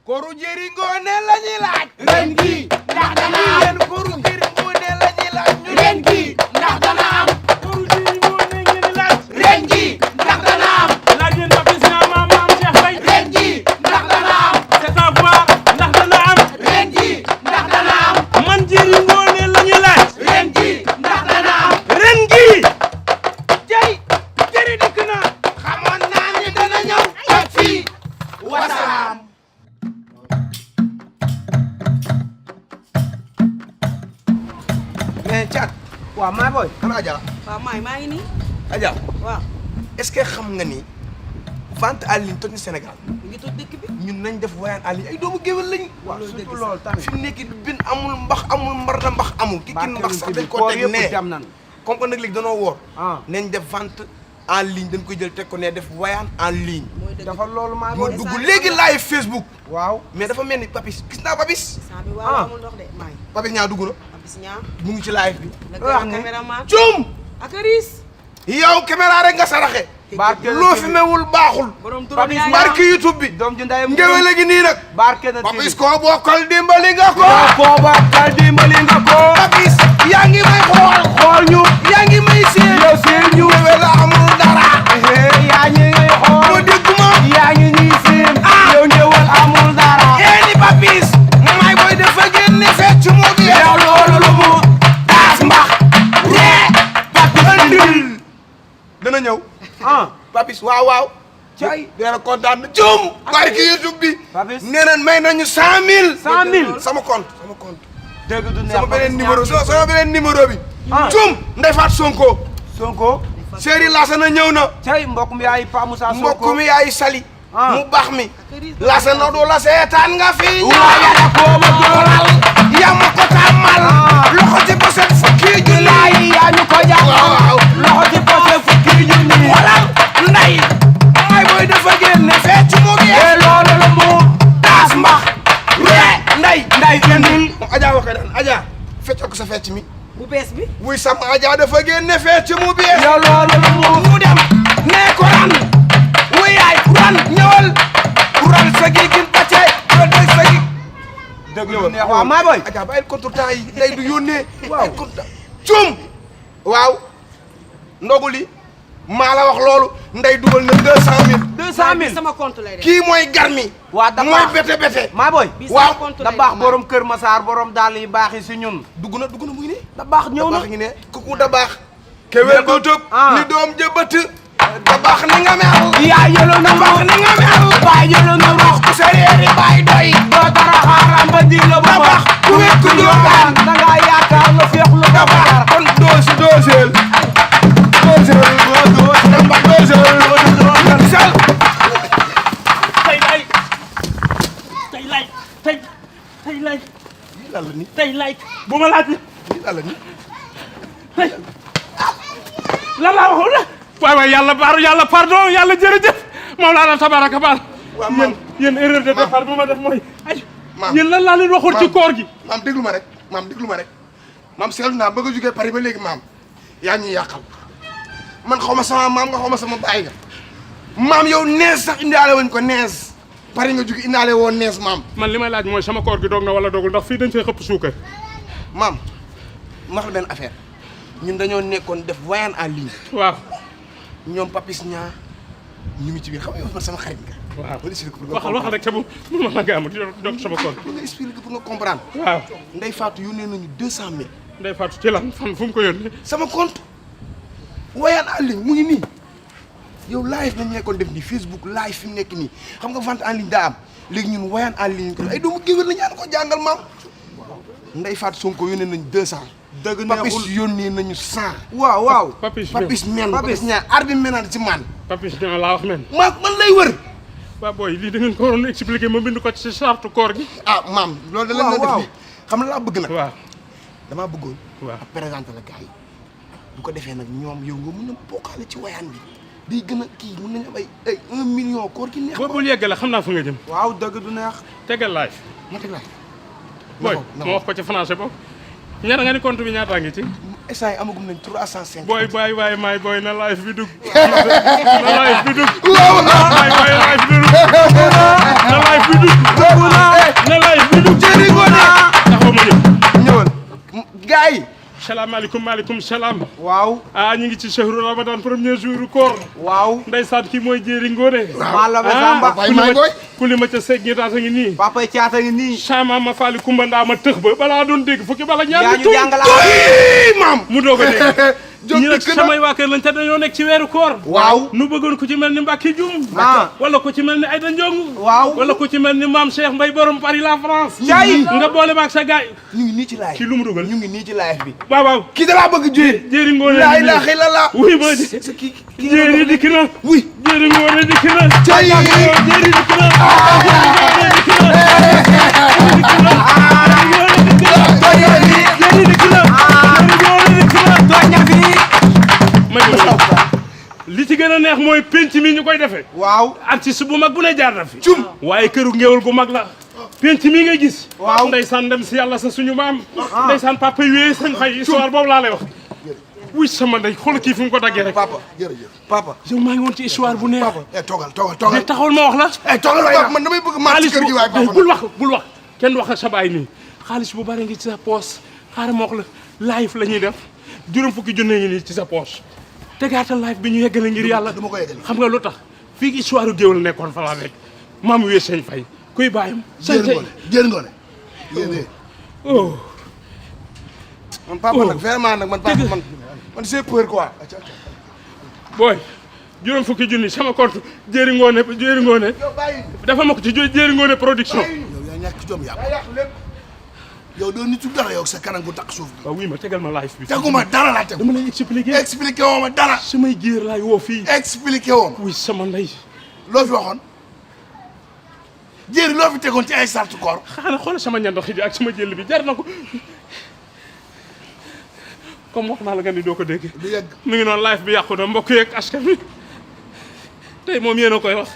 kooru jëri ngone la ñuy laaj. ren gi ndax dana am. yéen kooru jëri ngone la ñuy laaj. ren gi ndax dana am. kooru jëri ngone ngeen di laaj. ren gi ndax dana am. laaj leen Papis Niang maam Cheikh Faye. ren gi ndax dana am. c'est à voir ndax dana am. ren gi ndax dana am. man jëri ngone la ñuy laaj. ren gi ndax dana am. ren gi. jëy jëri dikk na. xamoon naa ne dana ñëw. ak fii wasalaam. mais Thiat. waaw maa booy. ana Adja. waaw maa ngi nii. Adja waaw est-ce que xam nga ni vente en ligne toj na Sénégal. mu ngi toj dëkk bi. ñun nañ def voyage en ligne ay doomu géwél lañ. waaw surtout loolu tamit. fi mu nekk bin amul mbax amul mbarna mbax amul. ki kin mbax sax dañ ko teg nee dem nan. comme que nag léegi danoo woor. ah nañ def vente en ligne dañ koy jël teg ko ne def voyage en ligne. mooy dëgg dafa loolu maa moo booy. dugg léegi live Facebook. waaw. mais dafa mel ni Papis gis naa Papis. saa bi waaw amul ndox de maa ngi. Papis ñaa dugg na Papis Niang. mu ngi ci live bi. la wax grand ne. caméraman. cum ak Aris. yow caméra rek nga saraxe. barke loo fi mewul baaxul. borom turam Papis yaay barki YouTube bi. doom ju ndeyam ngewel a ngi nii nag. barke na Papis koo bokkal dimbali nga ko. koo bokkal dimbali nga ko. Papis yaa ngi may xool. xool ñu. yaa ngi may séen. yow seen ñu. ngewel a amul dara. yaa ngi ngay xool. moo dégg ma. yaa ngi ñuy seen. yow ngewal amul dara. ni Papis. may booy dafa génne fecc mu bi. yow loolu lu mu. taas mbax. ree. Papis andil. dana ñëw. ah. Papis waaw waaw. cay. dina kontaan na cum. barki YouTube bi. Papis. nee na may nañu 100 000. 100 000. sama compte sama compte. dëgg du neex sama beneen numéro Papis sama beneen numéro bi. Ah. cum Ndeye Fatou Sonko. Sonko. Séeri Lassana ñëw na. cay mbokk mi yaay Pa Moussa Sonko. mbokk mi yaay Sali. Ah. mu baax mi. ak Aris. Lassana du la seetaan nga fi. waaye nag koo ma doolal. yaa ma ko tàmmal. loxo ci poset fukki junni. laay yaa ñu ko jàngal. waaw. loxo ci poche fukki junni. xoolal nday. may booy dafa génne fecc mu bi. te loolu la mu. taas mbax. ree nday. nday jëndil. moom Adja waxee daan Adja. feccal ko sa fecc mi. bu bees bi. wuy sam Adja dafa génne fecc mu bi. yow loolu la mu. mu dem. nee ko ran. wuy yaay ran ñëwal. ran sa gi gin pàcce. ran sa gi. dëgg lu neex waaw maa booy. Adja bàyyil contretemps yi day du yónnee. Waaw. cum waaw ndogu li maa la wax loolu nday dugal na 200 000. 200 000. sama compte lay def. kii mooy garmi waa da mooy baax bete bete maa booy. bi waaw, sama compte da lay baax def. borom Kër Masaar borom daal yi baax yi si ñun. dugg na mu ngi nii da baax ñëw da na. baax ngi ne kuku da baax kewel ko tëb Ah. ni doom jëbët da baax ni nga mel yaa yëlu na baax ni nga mel baay yëlu na wax ku sa réeri baay doy doo dara xaaram ba dig la ba da baax ku wekk jógaan da ngaa yaakaar nga féexlu da baax kon doosi dooseel dooseel da baax dooseel sel tey lay tey lay lii lan la ni tey lay bu ma laaj lii lan la ni tey lan laa waxoon la. waaw yàlla pardon yàlla jërëjëf Mawlana tabaraka baal. waaw maam yéen erreur de départ bu ma def mooy. ay Maam. yéen lan laa leen waxoon ci koor gi. maam déglu ma rek maam seetlu naa bëgg a jógee Paris ba léegi maam yaa ñuy yàqal man xaw ma sama maam nga xaw ma sama baay nga maam yow nees sax indaale wuñ ko nees Paris nga jóge indaale woo nees maam man li may laaj mooy sama koor gi doog na wala doogul ndax fii dañ fay xëpp suukar. maam ma wax la benn affaire ñun dañoo nekkoon def voyage en ligne waaw ñoom Papis Niang ñu ngi ci biir xam nga yow man sama xarit nga waaw wala expliqué pour nga waxal rek te bu ma la nga am jox sama koor. pour nga expliqué pour nga comprendre waaw Ndeye Fatou yónnee nañu 200 000 Ndeye Fatou ci lan fan fu mu ko yónnee. sama compte voyage en ligne mu ngi nii yow live nañ nekkoon def nii Facebook live fi mu nekk nii xam nga vente en ligne daa am léegi ñun voyage en ligne ko ay doomu géwél la ñaan ko jàngal maam Ndeye Fatou Sonko yónnee nañu 200 dëgg Papis neexul. yónnee nañu 100 waaw waaw. Papis men Papis Niang ar bi menaan ci man Papis Niang laa wax men. man lay wër waaw booy lii da ngeen ko waroon expliquer ma bind ko ci sartu koor gi. ah maam loolu da lañ def nii xam nga laa bëgg nag waaw damaa bëggoon waaw. ak présenté la gars yi bu ko defee nag ñoom yow nga mën a bokkaale ci wayaan bi day gën a kii mën nañu am ay 1 million koor gi neex bul yeggale xam naa fu nga jëm. waaw dëgg du neex. tegal live. ma teg laay booy ma wax ko ci français boobu. ñaata nga ni compte bi ñaata ngi ci. instant yi amagum nañ 350 booy waaye maay booy na live bi dugg. na live bi dugg. waay live bi dugg. na live bi dugg. salaamaaleykum maaleykum salaam. waaw. ah ñu ngi ci shahru Ramadan premier jour koor. waaw. ndeysaan kii mooy jéeri ngone. maa la ba Samba. ku li ma ca seeg ñi taata ngi nii. papa caata ngi nii. sama ma faali kumba ndaa ma tëx ba balaa doon dégg fukki bala ñaar yaa ñu jàngal maam mu doog a dégg. Diop ñi nag dëkk na samay waa kër lañ te dañoo nekk ci weeru koor. waaw. nu bëggoon ku ci mel ni Mbacke Dioum. wala ku ci mel ni Aïda Ndiong. waaw. wala ku ci mel ni maam Cheikh Mbaye borom Paris la France. Ndiaye. nga boole maag sa gaay ñu ngi nii ci live kii lu mu dugal ñu ngi nii ci live bi waaw waaw. kii da laa bëgg jëri jéeri ngoone laa ilaaha illallah wuy ma di jéeri dikk na oui jéeri ngoone dikk na Cay. jéeri dikk na jéeri dikk na jéeri dikk na may li ci gën a neex mooy penc mi ñu koy defee waaw. artiste bu mag bu ne jaar na fi cum waaye këru ngéwal gu mag la penc mi ngay gis waaw. ndeysaan dem si yàlla sa suñu maam ndeysaan papa yi wee sañ fay histoire boobu laa lay wax wuy sama ndey xool kii fu mu ko daggee rek papa jërëjëf papa yow maa ngi woon ci histoire bu neex toogal de taxawal ma wax la toogal papa man damay bëgg maa ci kër gi waay papa bul wax kenn wax ak sa baay nii xaalis bu bari ngi ci sa poos xaaral ma wax la live la ñuy def juróom fukki junne ngi nii ci sa poos tegaatal live bi ñu yeggale ngir yàlla dama ko yeggale xam nga lu tax fii histoire géwél nekkoon fa laa nekk maam wee sëñ fay kuy bàyyam jër ngoone yéen oh man papa nag vraiment nag man papa man c'est peur quoi booy juróom fukki junni sama compte jéeri ngoone dafa ma ko ci jéeri ngoone production yow yaa ñàkk jom yàq lépp yow doo nitu dara yow sa kanam bu takk suuf bi waaw oui ma tegal ma live bi teguma dara laa tegu dama lay expliquer expliqué woo ma dara samay géer laay woo fii expliqué woo ma oui sama ndey loo fi waxoon jéeri loo fi tegoon ci ay sartu koor xanaa xoolal sama ñandox yi ak sama jël bi jar na ko comme wax naa la nga ni doo ko dégg du yegg mi ngi noonu live bi yàqu na mbokk yeeg askan bi tey moom yéen a koy wax